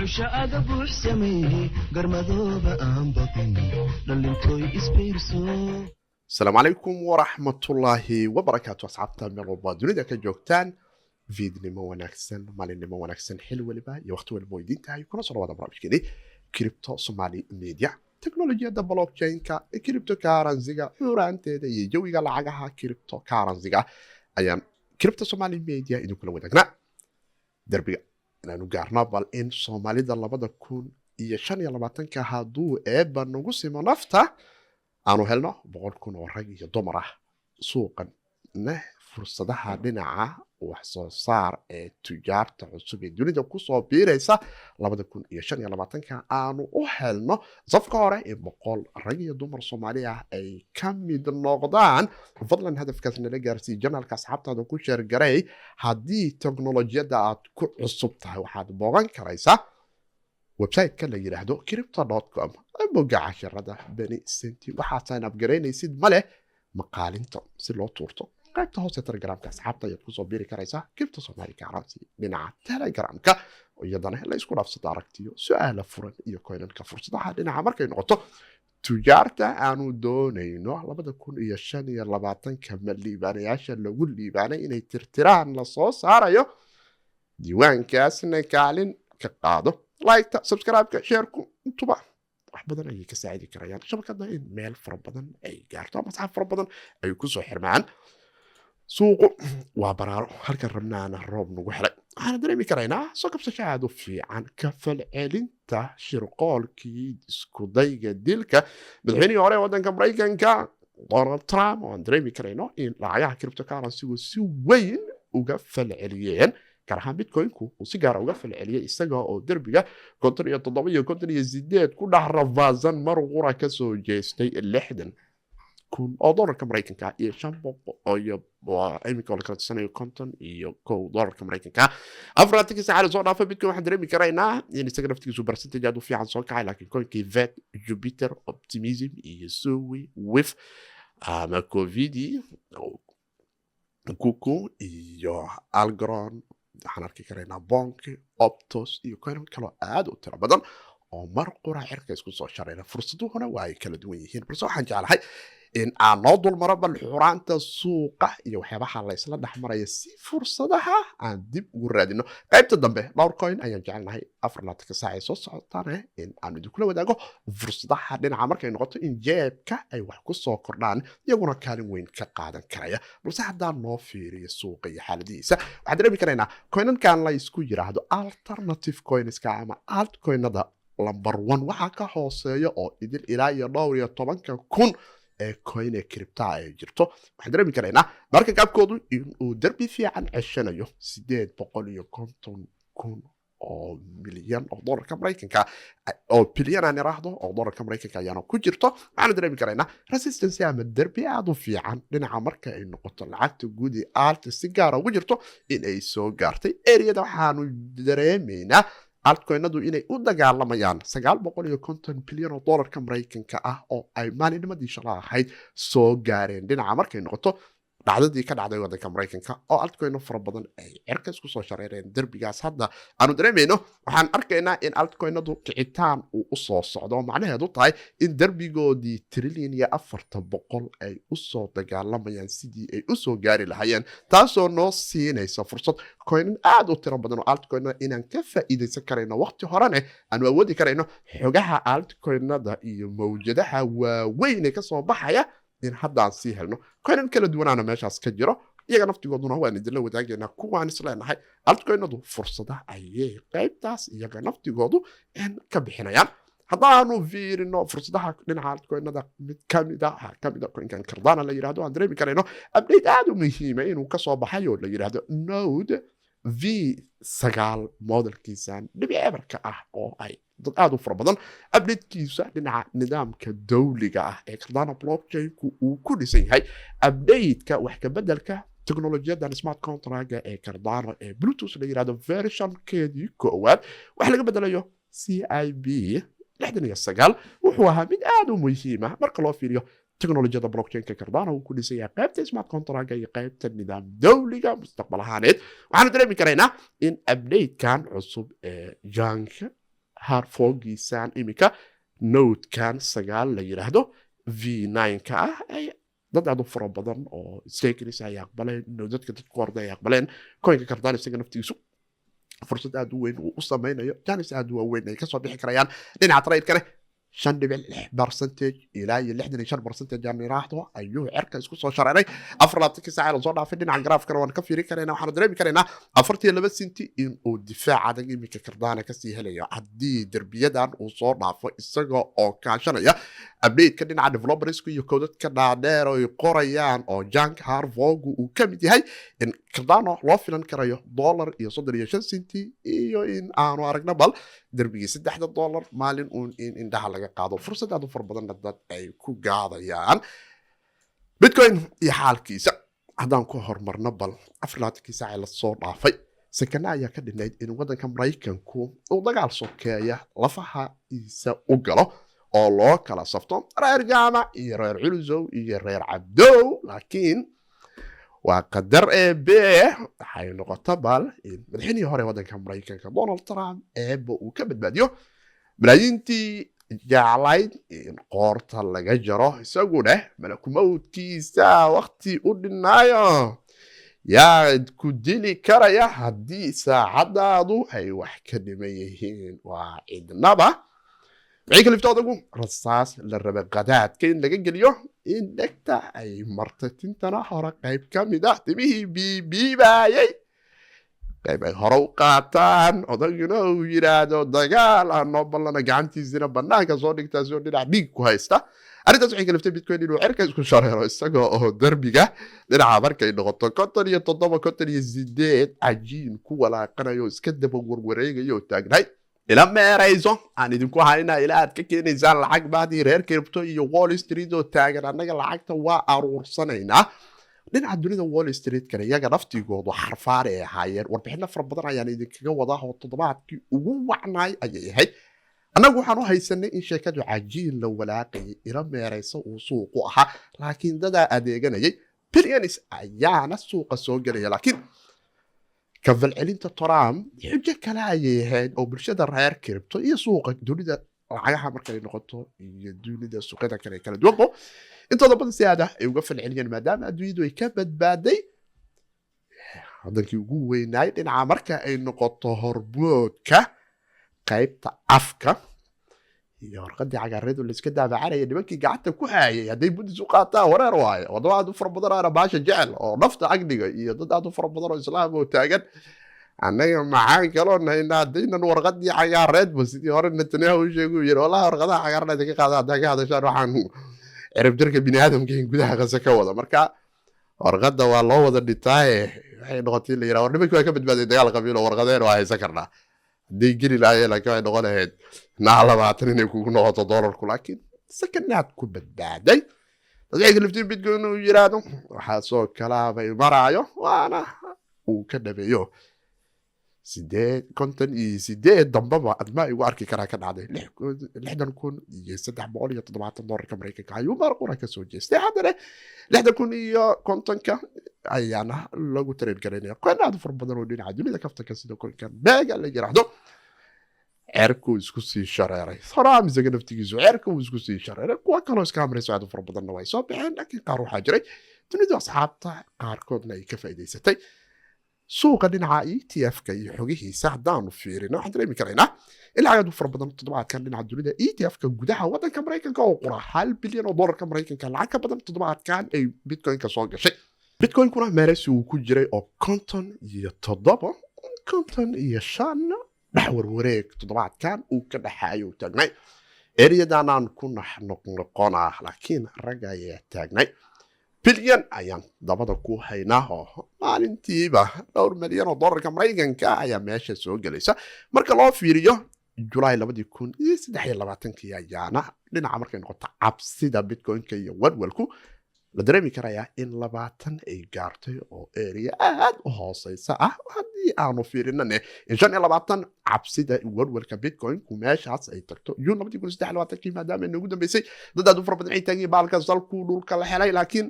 Gocosha aga buuxsamay, garmadooba aan baqin, dhalintooy isbiirso. Asalaamu calaykum waraxmatullaahi wabarakaatu. Asxaabta meel walba dunida ka joogtaan, fiidnimo wanaagsan, maalinimo wanaagsan, xil waliba iyo waqti waliba oo idiin tahay, kuna soo dhawaada barnaamijkeedii Crypto Somali Media. Teknolojiyadda blockchain-ka, cryptocurrency-ga, xuraanteeda iyo jawiga lacagaha cryptocurrency-ga ayaan Crypto Somali Media idinkula wadaagnaa. Derbiga inaanu gaarno bal in Soomaalida 2025-ka, hadduu Eebba nagu simo nafta, aanu helno 100,000 oo rag iyo dumar ah, suuqan neh fursadaha dhinaca wax soo saar ee tujaarta cusub ee dunida kusoo biiraysa 2025-ka aanu u helno safka hore in 100 rag iyo dumar Soomaali ah ay ka mid noqdaan. Fadlan hadafkaas nala gaarsii, channel-ka asxaabtaada ku share garay. Haddii teknolojiyadda aad ku cusub tahay, waxaad booqan karaysaa website-ka la yidhaahdo crypto.com, bogga cashirada beni centi. Waxaad sign up garaynaysid ma leh, maqaalinta si loo tuurto qaybta hoose Telegramka asxaabta ayaad kusoo biri karaysaa, Crypto Somali Currency dhinaca Telegramka, iyadana la isku dhaafsado aragtiyo, su-aala furan iyo coinanka fursadaha dhinaca markay noqoto tujaarta aanu doonayno 2025-ka ma liibaanayaasha lagu liibaanay inay tirtiraan lasoo saarayo. Diiwaankaasna kaalin ka qaado. Like-ta, subscribe-ka, share-ku intuba wax badan ayay ka saacidi karayaan shabakada in meel fara badan ay gaarto ama asxaab fara badan ay kusoo xirmaan. Suuqu waa baraaro, halkan rabnaana roob nagu helay. Waxaana dareemi karaynaa soo kabsasho aad u fiican, ka falcelinta shirqoolkii iskudayga dilka madaxweynihii hore ee waddanka Maraykanka, Donald Trump, oo aan dareemi karayno in lacagaha cryptocurrency-gu si weyn uga falceliyeen, gaar ahaan Bitcoinku uu si gaara uga falceliyey, isaga oo derbiga 57 iyo 58 ku dhex rafaasan mar qura kasoo jeestay 60,000 oo dolarka Maraykanka iyo 500 iyo iminka oo la kala tusanayo 51 dolarka Maraykanka. 4-kii saaca soo dhaafa, Bitcoin waxaan dareemi karaynaa in isaga naftigiisu percentage aad u fiican soo kacay, laakiin coinkii vet, Jupiter, Optimism iyo Sui, WIF ama Covidi, Kuku iyo Algorand, waxaan arki karaynaa Bonk, Optos iyo coinan kaloo aad u tiro badan oo mar qura cirka isku soo sharayna. Fursaduhuna waa ay kala duwan yihiin, balse waxaan jeclahay in aan noo dulmaro bal xuraanta suuqa iyo waxyaabaha la isla dhex maraya, si fursadaha aan dib ugu raadino. Qaybta dambe dhowr coin ayaan jecelnahay 24-ka saac ee soo socotane in aan idinkula wadaago fursadaha dhinaca markay noqoto in jeebka ay wax ku soo kordhaan, iyaguna kaalin weyn ka qaadan karaya. Balse haddaan noo fiiriyo suuqa iyo xaaladihiisa, waxaan dareemi karaynaa coinankan la isku yiraahdo alternative coinska ama altcoinada, number one waxaa ka hooseeya oo idil ilaa iyo dhowr iyo tobanka kun ee coin ee crypto-ha ay jirto. Waxaan dareemi karaynaa marka gaabkoodu inuu derbi fiican ceshanayo, 850,000 oo milyan oo dolarka Maraykanka, oo bilyan aan iraahdo, oo dolarka Maraykanka ayaana ku jirto. Waxaanu dareemi karaynaa resistance ama derbi aad u fiican dhinaca marka ay noqoto lacagta guud ee alt si gaara ugu jirto in ay soo gaartay ereyada. Waxaanu dareemaynaa altcoinadu inay u dagaalamayaan 950 bilyan oo dolarka Maraykanka ah oo ay maalinimadii shala ahayd soo gaareen dhinaca markay noqoto dhacdadii ka dhacday wadanka Maraykanka, oo altcoino fara badan ay cirka isku soo shareereen. Derbigaas hadda aanu dareemayno, waxaan arkaynaa in altcoinadu kicitaan uu usoo socdo, oo macnaheedu tahay in derbigoodii trilyan iyo 400 ay usoo dagaalamayaan sidii ay usoo gaari lahaayeen, taasoo noo siinaysa fursad coinan aad u tiro badan oo altcoinada inaan ka faa'iidaysan karayno, waqti horene aanu awoodi karayno xogaha altcoinada iyo mawjadaha waaweyn ee kasoo baxaya in haddaan sii helno. Coinan kala duwanaana meeshaas ka jiro, iyaga naftigooduna waan idinla wadaagaynaa kuwaan isleenahay altcoinadu fursada ayay qaybtaas iyaga naftigoodu ka bixinayaan. Haddaanu fiirino fursadaha dhinaca altcoinada, mid kamida waxaa kamida coinkan Cardano la yirahdo, aan dareemi karayno update aad u muhiima inuu kasoo baxay oo la yirahdo Node V9, modelkiisan dhibic eberka ah oo ay dad aad u fara badan updatekiisa dhinaca nidaamka dawliga ah ee Cardano blockchainku uu ku dhisan yahay, updateka wax ka bedelka teknolojiyadan smart contracga ee Cardano ee Plutus la yirahdo, versionkeedii koowaad wax laga bedelayo CIP 69, wuxuu ahaa mid aad u muhiima marka loo fiiriyo teknolojiyada blockchainka Cardano uu ku dhisan yahay, qaybta smart contracga iyo qaybta nidaam dawliga mustaqbal ahaaneed. Waxaanu dareemi karaynaa in updatekan cusub ee janka Hard fork-giisaan iminka node-kan 9 la yiraahdo, V9-ka ah, ay dad aad u fara badan oo stakers ay aqbaleen, node-adka dadku horda ay aqbaleen. Coinka Cardano isaga naftigiisu fursad aad u weyn uu u samaynayo, chance aad u waaweyn ay kasoo bixi karayaan. Dhinaca trade-kane 5.6% ilaa iyo 65% aan iraahdo ayuu cerka isku soo shareeray 24-kii saac ee lasoo dhaafay. Dhinaca garaafkana waan ka fiirin karaynaa, waxaanu dareemi karaynaa 42 senti in uu difaac adag iminka Cardano kasii helayo haddii derbiyadan uu soo dhaafo, isaga oo kaashanaya update-ka dhinaca developersku iyo code-adka dhaadheer oo ay qorayaan oo Chang hard fork-gu uu ka mid yahay, in Cardano loo filan karayo $1.35 iyo in aanu aragno bal derbigii $3 maalin uun in indhaha laga qaado, fursad aad u fara badanna dad ay ku gaadayaan. Bitcoin iyo xaalkiisa haddaan ku horumarno, bal 24-kii saac ee lasoo dhaafay sakana ayaa ka dhinayd in waddanka Maraykanku uu dagaal sokeeya lafaha iisa u galo oo loo kala safto reer Jaamac iyo reer Culusow iyo reer Cabdow. Laakiin waa qadar Eebe, waxay noqoto bal in madaxweynihii hore waddanka Maraykanka Donald Trump Eebba uu ka badbaadiyo malaayiintii jeclayd in qoorta laga jaro. Isagu dheh malakumawdkiisa wakti u dhinaayo, yaa ku dili karaya haddii saacadaadu ay wax ka dhiman yihiin? Waa cidnaba. Maxay kalifta odagu rasaas la raba qadaadka in laga geliyo in dhegta ay martay, tintana hore qayb ka mid ah timihii biibiibaayay qayb ay hore u qaataan, odaguna uu yidhaahdo dagaal aan noo ballana, gacantiisina banaanka soo dhigtaa soo dhinac dhiig ku haysta. Arrintaas waxay kaliftay Bitcoin inuu cerka isku shareero, isagoo oo derbiga dhinaca markay noqoto 57, 58 cajiin ku walaaqanayo, iska daba warwareegayo oo taagnahay. Ila meerayso aan idinku hayna ilaa aad ka keenaysaan lacag baadii reer crypto iyo Wall Street oo taagan. Annaga lacagta waa aruursanaynaa. Dhinaca dunida Wall Street kale iyaga naftigoodu xarfaar ay ahaayeen. Warbixino fara badan ayaan idinkaga wadaa oo toddobaadkii ugu wacnaay ayay ahayd. Annagu waxaan u haysanay in sheekadu cajiin la walaaqayay, ila meerayso uu suuqu ahaa, laakiin dadaa adeeganayay, billions ayaana suuqa soo gelaya. Laakiin ka falcelinta Trump xujo kale ayay ahayd oo bulshada reer crypto iyo suuqa dunida lacagaha markay noqoto iyo dunida suuqyada kale kala duwanbo intooda badan si aad ah ay uga falceliyeen, maadaama adduunyadu ay ka badbaaday wadankii ugu weynaay dhinaca marka ay noqoto hormoodka qaybta afka iyo warqadii cagaareedu layska daabacanaya nimankii gacanta ku hayay hadday budis u qaataan wareer waaye. Wadamo aad u fara badan aana baasha jecel oo nafta agdhiga iyo dad aad u fara badan oo islaam oo taagan. Annaga maxaan kaloo nahaynaa haddaynan warqadii cagaareedba? Sidii hore Netanyahu u sheegu yiri, wallahi warqadaha cagaaran idinka qaada haddaa ka hadashaan waxaan ciribtirka bini aadamka in gudaha Qasa ka wada. Marka warqadda waa loo wada dhitaaye, waxay noqotay la yiraha war nimankii waa ka badbaaday dagaal qabiil oo warqadeen waa haysan karnaa hadday geli lahaayeen. Laakiin waxay noqon lahayd naa 20 inay kugu noqoto doolarku, laakiin sakanaad ku badbaaday. Dadka liftiin Bitcoin uu yiraahdo waxaasoo kalaabay maraayo, waana uu ka dhameeyo sideed 58 dambaba admaa igu arki karaa ka dhacday 60,370 doolarka Maraykanka ayuu mar qura ka soo jeestay. Haddana 60,050-ka ayaana lagu trade garaynaya. Coin aad u fara badan oo dhinaca dunida kaftanka sida coinkan Mega la yiraahdo ceerkuu isku sii shareeray. Horaam isaga naftigiisu ceerka uu isku sii shareeray. Kuwa kaloo iska amrayso aad u fara badanna way soo baxeen, laakiin qaar waxaa jiray dunidu asxaabta qaarkoodna ay ka faa'iidaysatay. Suuqa dhinaca ETF-ka iyo xogihiisa haddaanu fiirino, waxaan dareemi karaynaa in lacag aad u fara badan toddobaadkan dhinaca dunida ETF-ka gudaha waddanka Maraykanka oo qura 1 bilyan oo doolarka Maraykanka lacag ka badan toddobaadkan ay Bitcoin-ka soo gashay. Bitcoin-kuna meeresi uu ku jiray oo 57, 55 dhex warwareeg toddobaadkan uu ka dhexaayo uu taagnay eryadanaan ku noqnoqonaa, laakiin ragga ayaa taagnay. Bilyan ayaan dabada ku haynaa oo maalintiiba dhowr milyan oo doolarka Maraykanka ayaa meesha soo gelaysa. Marka loo fiiriyo Julaay 2023-kii ayaana dhinaca markay noqoto cabsida Bitcoin-ka iyo walwalku la dareemi karayaa in 20 ay gaartay oo area aad u hooseysa ah. Haddii aanu fiirinane in 25 cabsida walwalka Bitcoin-ku meeshaas ay tagto Juun 2023-kii, maadaama ay noogu dambeysay dad aad u fara badan ay taagin baalka salku dhulka la helay. Laakiin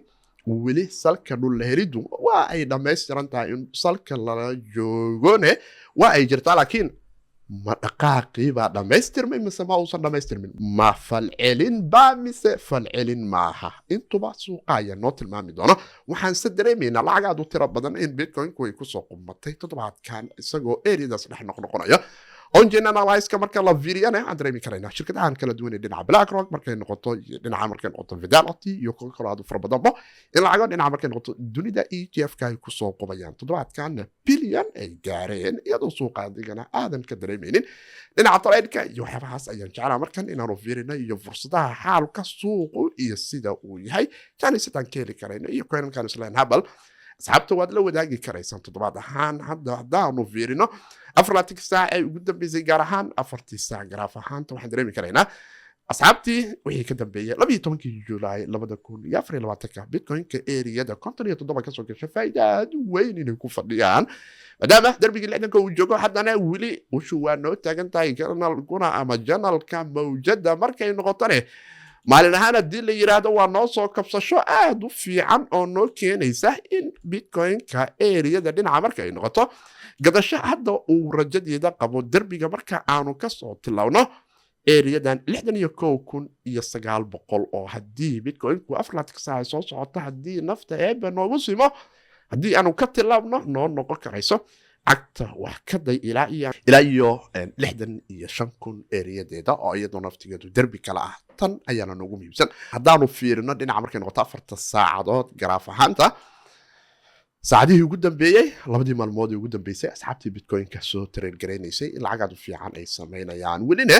weli salka dhul la heliddu waa ay dhammaystiran tahay, in salka lala joogone waa ay jirtaa, laakiin Ma dhaqaaqii baa dhammaystirmay mise ma uusan dhammaystirmin? Ma falcelin baa mise falcelin maaha? Intuba suuqa ayaa noo tilmaami doono. Waxaan se dareemaynaa lacag aad u tiro badan in Bitcoinku ay kusoo qumatay toddobaadkan, isagoo areadaas dhex noqnoqonayo. On-chain analysis-ka marka la fiiriyana, waxaan dareemi karaynaa shirkadahan kala duwan ee dhinaca BlackRock markay noqoto iyo dhinaca markay noqoto Fidelity iyo kuwa kaloo aad u fara badanbo, in lacago dhinaca markay noqoto dunida ETF-ka ay kusoo qubayaan, toddobaadkanna bilyan ay gaareen, iyadoo suuqa adigana aadan ka dareemaynin. Dhinaca trade-ka iyo waxyaabahaas ayaan jeclaa markan inaanu fiirino, iyo fursadaha xaalka suuqu iyo sida uu yahay, janisidaan ka heli karayno iyo coinankan isleen habal asxaabta waad la wadaagi karaysaan. Toddobaad ahaan hadda haddaanu fiirino 24-ka saac ee ugu dambeysay, gaar ahaan 4-tii saac, garaaf ahaanta waxaan dareemi karaynaa asxaabtii wixii ka dambeeyay 12-kii Julaay 2024-ka, Bitcoin-ka areada 57 kasoo gasha faa'iida aad u weyn inay ku fadhiyaan, maadaama darbigii 60-ka uu joogo. Haddana weli ushu waa noo taagan tahay channel-guna ama channel-ka mawjada markay noqotone. Maalin ahaan haddii la yidhaahdo, waa noo soo kabsasho aad u fiican oo noo keenaysa in Bitcoin-ka areada dhinaca marka ay noqoto gadasho hadda uu rajadeeda qabo derbiga marka aanu kasoo tilowno areadan 61,900, oo haddii Bitcoinku 24-ka saaca soo socoto, haddii nafta Eebbe noogu simo, haddii aanu ka tilaabno, noo noqon karayso cagta wax ka day ilaa iyo 65,000 areadeeda, oo iyadoo naftigeedu derbi kale ah. Tan ayaana noogu muhiimsan haddaanu fiirino dhinaca markay noqoto 4-ta saacadood garaaf ahaanta. Saacadihii ugu dambeeyey, 2-dii maalmood ee ugu dambeysay, asxaabtii Bitcoin-ka soo trade garaynaysay in lacag aad u fiican ay samaynayaan. Welina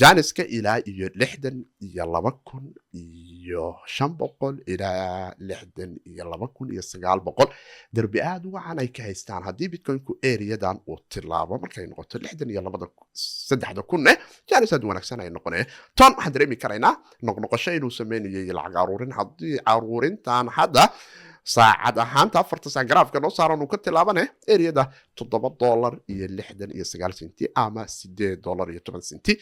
janiska ilaa iyo 62,500 ilaa 62,900 derbi aad u wacan ay ka haystaan. Haddii Bitcoinku areadan uu tilaabo markay noqoto lixdan iyo labada saddexda kunne, janis aad u wanaagsan ay noqonaya. Ton waxaan dareemi karaynaa noqnoqosho inuu sameynayo iyo lacag aruurin. Haddii aruurintan hadda saacad ahaanta 4-ta saac garaafka noo saaran uu ka tilaabane areada $7.69 ama $8.10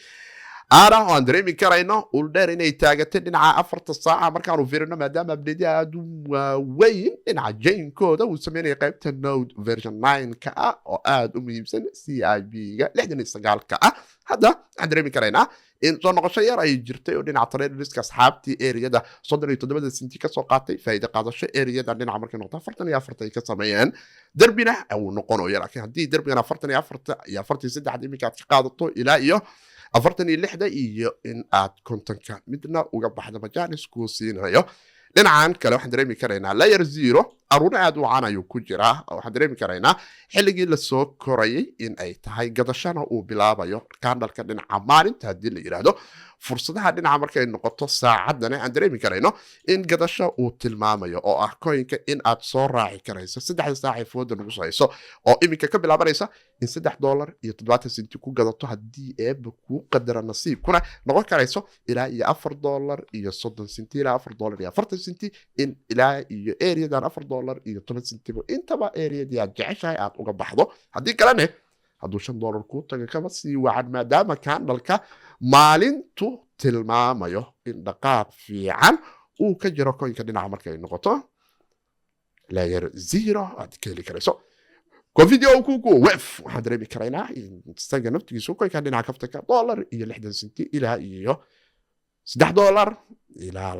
aana, oo aan dareemi karayno uldheer inay taagatay dhinaca 4-ta saaca markaanu fiirino, maadaama update aad u waaweyn dhinaca chain-kooda uu sameynaya qaybta node version 9-ka ah oo aad u muhiimsan, CIP-ga 69-ka ah. Hadda waxaan dareemi karaynaa in soo noqosho yar ay jirtay oo dhinaca traders-ka asxaabtii areada 37-da senti kasoo qaatay faa'iido qaadasho areada dhinaca markay noqoto 44-ta ay ka sameeyeen, derbina uu noqonayo. Laakiin haddii derbigan 44-ta iyo 43-da iminka aad ka qaadato ilaa iyo 46-da iyo in aad 50-ka midna uga baxda, majaanis kuu siinayo. Dhinacan kale waxaan dareemi karaynaa Layer Zero aruuro aad u wacan ayuu ku jiraa. Waxaan dareemi karaynaa xilligii lasoo korayay in ay tahay, gadashana uu bilaabayo candle-ka dhinaca maalinta haddii la yidhaahdo. Fursadaha dhinaca markay noqoto saacaddana aan dareemi karayno in gadasho uu tilmaamayo, oo ah coinka in aad soo raaci karayso 3-da saac ee fooda nagu soo hayso, oo iminka ka bilaabanaysa in $3.70 ku gadato, haddii Eebba kuu qadara nasiibkuna noqon karayso ilaa iyo $4.30 ilaa $4.40, in ilaa iyo areadan $4.10-ba, intaba areadii aad jeceshahay aad uga baxdo. Haddii kalene, hadduu $5 kuu tago kama sii wacan, maadaama candle-ka maalintu tilmaamayo in dhaqaaq fiican uu ka jiro coinka dhinaca markay noqoto Layer Zero aad ka heli karayso. Covideo kuku wef waxaan dareemi karaynaa in isaga naftigiisu coinka dhinaca kaftanka $1.60 ilaa iyo $3 ilaa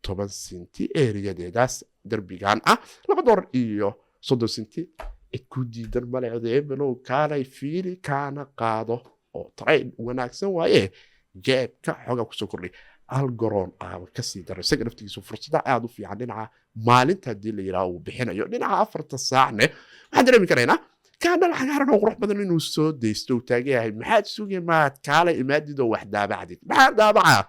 $2.10 areadeedaas derbigan ah $2.30 cid ku diidan male. Ebelow kaalay fiiri kaana qaado oo trade wanaagsan waaye, jeebka xoogaa kusoo kordhay. Algorand aaba kasii daro, isaga naftigiisu fursada aada u fiican dhinaca maalinta haddii la yidhaha uu bixinayo. Dhinaca 4-ta saacne waxaan dareemi karaynaa candle cagaaran oo qurux badan inuu soo daysto uu taagan yahay. Maxaad sugi? Maad kaalay imaadid oo wax daabacdid? Maxaa daabacaa?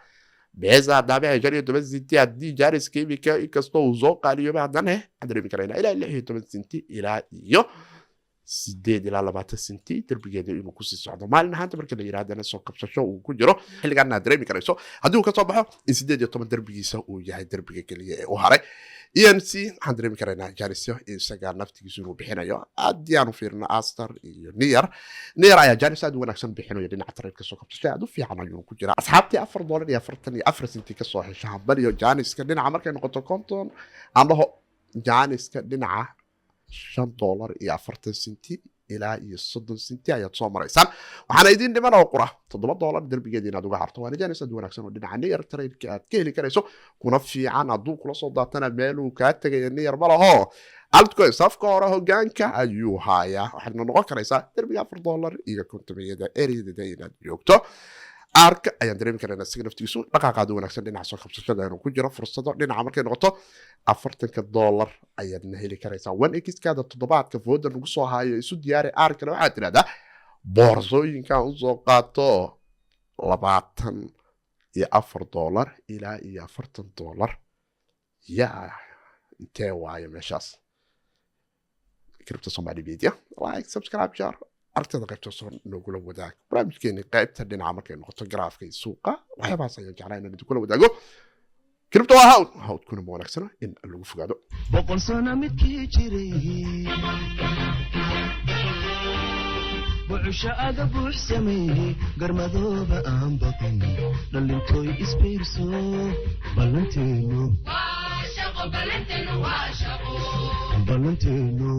Beesaa daabacay 15 senti. Haddii jaariska imika inkastoo uu soo qaaliyoba, haddana waxaan dareemi karaynaa ilaa 16 senti ilaa iyo 8 ilaa 20 senti derbigeeda inuu kusii socdo. Maalin ahaanta marka la yidhahdana soo kabsasho uu ku jiro xilligan aad dareemi karayso haddii uu kasoo baxo in 18 derbigiisa uu yahay derbiga keliya ee u haray. ENC waxaan dareemi karaynaa janisyo isaga naftigiisu inuu bixinayo. Haddii aanu fiirino Aster iyo Near, Near ayaa janis aad u wanaagsan bixinayo. Dhinaca trade soo kabsasho aad u fiican ayuu ku jira. Asxaabtii $4.44 kasoo hesha hambaliyo. Janiska dhinaca markay noqoto 50 aan dhaho, janiska dhinaca $5.40. Ilaa iyo 30 senti ayaad soo maraysaan. Waxaana idiin dhiman oo qura $7 derbigeeda inaad uga harto. Waana jaanis aad wanaagsan oo dhinaca near trade-ka aad ka heli karayso, kuna fiican. Hadduu kula soo daatana meeluu kaa tegaya near ma laho. Altcoin safka hore hogaanka ayuu haayaa. Waxaadna noqon karaysaa derbiga $4 iyo kontomiyada eryadada inaad joogto. Arka ayaan dareemi karayna isaga naftigiisu dhaqaaqaada wanaagsan dhinaca soo kabsashada inuu ku jiro. Fursado dhinaca markay noqoto $40-ka ayaadna heli karaysaa. One x-kaada toddobaadka fooda nagu soo haayo isu diyaari. Arkana waxaad tidhahdaa boorsooyinkan usoo qaato $24 ilaa iyo $40. Yaa intee waayo meeshaas? Crypto Somali Media, like, subscribe, share. Aragtada qaybta soo nogula wadaag barnaamijkeeni. Qaybta dhinaca markay noqoto garaafka iyo suuqa, waxyaabahaas ayaan jeclaa inaan idinkula wadaago. Crypto waa hawd, hawdkuna ma wanaagsano in lagu fogaado. 100 sano midkii jiray, bucusho aga buux sameeyey, garmadooba aan baqin, dhalintooy isbiirso, ballanteenu, ballanteenu.